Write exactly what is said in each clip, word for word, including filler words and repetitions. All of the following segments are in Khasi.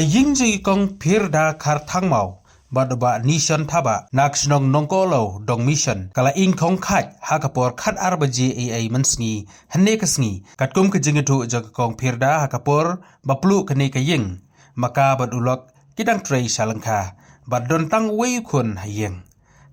Ka ïing jong i kong Phirda Kharthangmaw bad u bah Nishon Thabah na ka shnong Nongkohlew Dong Mission ka la ing khong khait ha ka por khat ar baje ei ei mynsngi hynne ka sngi. Katkum ka jingïathuh jong ka kong Phirda, ha ka por ba pluh kane ka ïing, ma ka bad u lok ki dang trei sha lyngkha bad don tang uwei u khun ha ïing.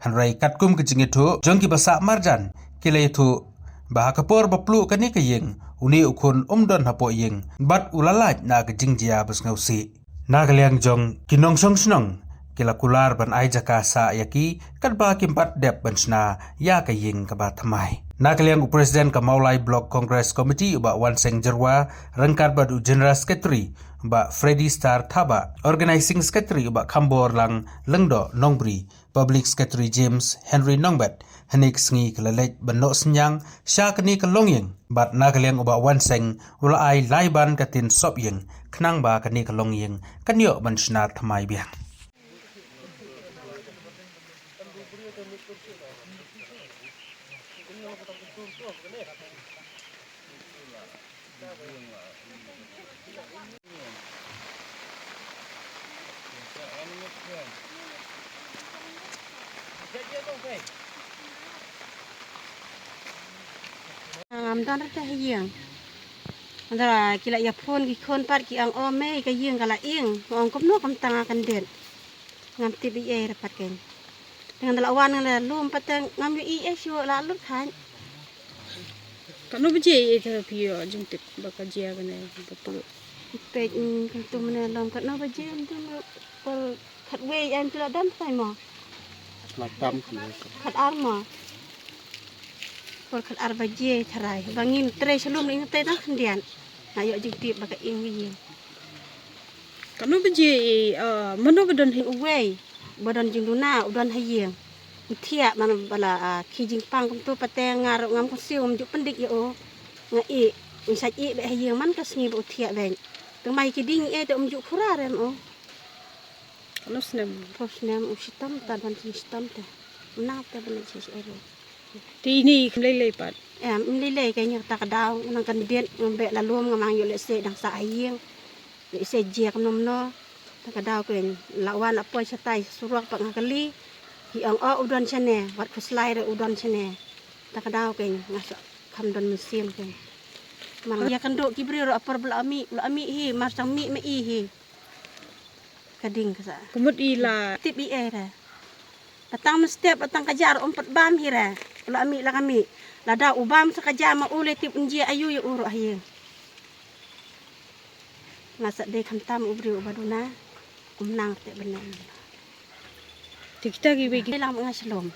Hynrei katkum ka jingïathuh jong ki ba sah marjan, ki la ïathuh ba ha ka por ba pluh kane ka ïing, une u khun um don hapoh ïing bad u la lait na ka jingjia ba sngewsih. Na ka liang jong ki nongshong shnong, ki la kular ban ai jaka sah ïa ki katba kim pat dep ban shna ïa ka ïing kaba thymmai. Na ka liang u President ka Mawlai Block Congress Committee u bah Wanseng Jyrwa, ryngkat bad u General Secretary u bah Freddy Star Thabah, Organizing Secretary u bah Khambor Lang Lyngdoh Nongbri, Public Secretary James Henry Nongbet, hynne ka sngi ka la leit ban noh synñiang sha kane ka longïing bad na ka liang u bah Wanseng u la ai lai ban ka tin sop ïing khnang ba kane ka longïing kan ïoh ban shna thymmai biang. Ngam don re te ha ïing. Nda ki la ïa phone ki khun pat ki ong, o mei, ka ïing ka la ing. Ong kumno, kam tang kan den. Ngam tip ei ei re pat ken. Te ngan da la wan ngan da lum pat te ngam ïohi ei shuh, la lut khan. Katno baje ei te phi ïoh jingtip ba ka jia kane ba pluh? Peit, mm, kan tu mane lom katno baje em tu, por khatwei em tu la dam tai mo. La tam kane. Khat ar mo. Por khat ar baje tharai ba ngim trei sha lum, ngim trei tang khyndiat. Nga ïoh jingtip ba ka ing ka ïing. Katno baje, ah, mano ba don ha ïing? Uwei ba don jingduna u don ha ïing. U thiah man ba la, ah, khie jingpang kumto pat te nga ruh ngam kynsiew, ngam ju pyndik ïa u. Nga ïeh, un sait ïeh beit ha ïing man ka sngi ba u thiah beit. Tang mai ki ding ïa te um ju khura rem u. Katno snem? Phew snem, u shitom, tad wan shitom te. Mnat te ban leit shisha ruh. Te ini kim lei lei pat? Em, im lei lei, ka ïa kata ka daw nang kan diet, ngam beh la lum, ngam hap ïoh lehse dang sah ha ïing. Lehse jia kumno kumno. Ta ka daw ka la wan la poi shatai surok pat nga kylli. Ki ong, o, u don shane, wat khuslai re, u don shane. Ta ka daw ka nga sa kham don mynsiem ka. Mar ïa kynduh ki briew ruh, a por ba la mih, la mih hi, mar sdang mih ma i hi. Ka ding ka sa. Ka mut i la tip i ei re. Ba tang mynstep, ba tang ka ja ruh um pat bam hi re. U la mih la ka mih. Lada u bam sa ka ja ma u lei tip un jia aïu ïa u ruh ha ïing. Nga sa dei khamtam u briew uba duna. Um nang te ban nang. Te kita kiwei ki lang nga shlom.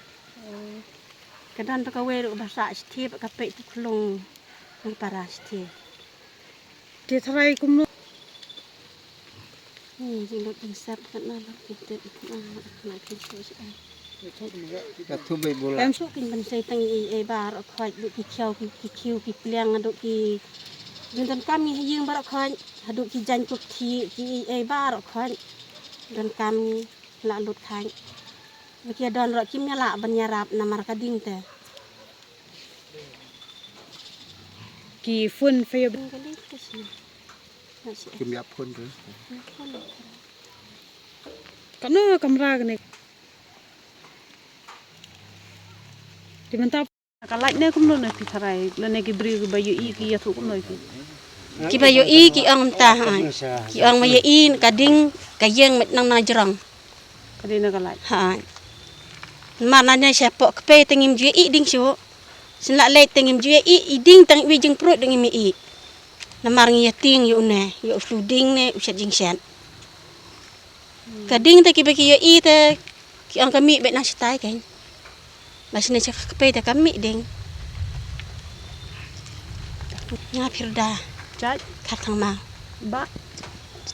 Ka don ba kawei ruh ba sah shithi ba ka peit tu khlung. Ngi para shithi. Te tharai kumno? Ni jinglut jingsep katno lah ki tip, ah, na ki tip shi ai. Ka thu bai bula. Em shu kin ban sei tang i ei baroh khoit, duh ki khiaw ki, ki khiaw ki pliang, duh ki jingdonkam ngi ha ïing baroh khoit, haduh ki jaiñ kup thiah ki ei ei baroh khoit. Donkam ngi la lut khain. Ba ki don ruh kim ïa lah ban ïarap namar ka ding te. Ki phone phi ïa. Kim ïa phone tu. Katno kamra kane? Te mynta ka lait ne kumno ne phi tharai, lane ki briew kiba ïohi ki ïathuh kumno ïa phi? Kiba ïohi ki ong mynta ha. Ki ong ma ïohi ka ding ka ïeng met nang na jrong. Ka dei na ka lait. Ha. Namar na ne shapoh kpei te ngim ju ïohi ding shuh. Shen la leit te ngim ju ïohi i ding tang iwei jingpruid dang ngim ïohi. Namar ngi ïa tieng ïa une, ïa u shu ding ne u shet jingshet. Ka ding te kiba ki ïohi te ki ong ka mih beit na shatai kein. Ba shane sha kpei te ka mih ding. Nga Phirda. Jait. Kharthangmaw. Ba.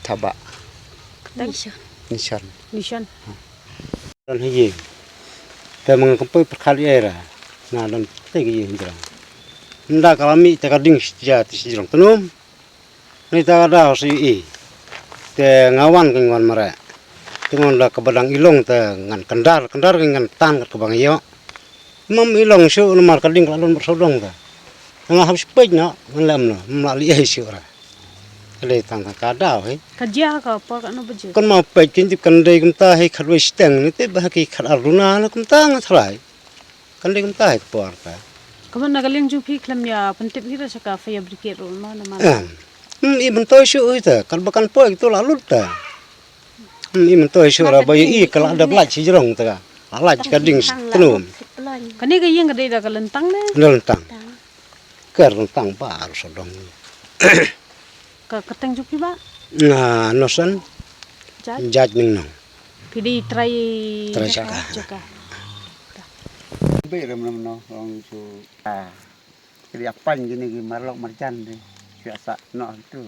Thabah. Nishon. Nishon. Nishon. Don ha ïing. Te ma nga kynpoi pyrkhat ïa ra. Na don te ka ïing hynrei. Ynda ka la mih te ka ding shi ja te shi jrong tnum. Ngi ta ka daw shi i. Te nga wan ka ngan mareh. Te ngan da kaba dang i long te ngan kyndar, kyndar ka ngan tan kat kaba nga ïoh. Mam i long shuh namar ka ding ka la don bad sawdong te. Nga hap shi peit noh, ngan lem noh, mam la leh ei shuh ra. Ka dei tang tang ka daw hi. Ka jia ka por ka no baje. Kan mau peit kin tip kan dei kumta hi khat wei shiteng ni tip ba ha ki khat ar duna na kumta nga tharai. Kan dei kumta hi ka por ta. Ka man na ka liang jong phi khlem ïa pyntip hi ra sha ka fire brigade ruh ma na ma. Em. Hmm, i myntoi shu ui ta, kan ba kan poi ki tu la lut ta. Hmm, i myntoi shu ra ba i ka la dep lait shi jrong ta ka. La lait ka ding tnum. Kane ka ïing ka dei da ka lentang ne? Lentang. Ker tang ba ar sodong. Ka kyrteng jong phi ba? Nga Nosen. Jaj? Jaj Ningnong. Phi dei trai trai jaka. Jaka. Be rem rem no ong chu. Ah. Ki dei apan kine ki marlok marjan de. Shu asa no tu.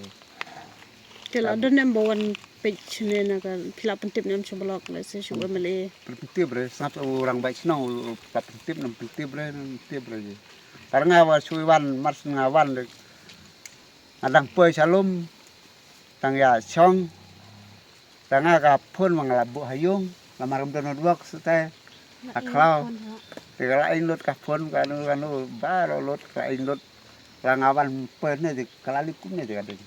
Te la don em ba wan peit shane na ka phi la pyntip ne em shu blok le se shu M L A. Pyntip re sngap u rang bai shnong u la pyntip nam pyntip re nam pyntip re. Tar nga wa shu wan mar shu nga wan de. Nga dang poi sha lum tang ïa shong. Tang nga ka phone ma nga la buh ha ïung la mar rum don network shutai. A khlaw. Te ka la ing lut ka phone ka nu ka nu ba ro lut ka la ing lut. La nga wan poi ne te ka la lip kum ne te ka ding.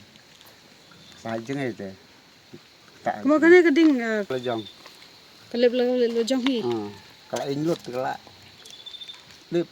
Sa jeng te. Mo kane ka ding. Ka la jong. Ka lip la ka lip la jong hi. Ka la ing lut ka la lip.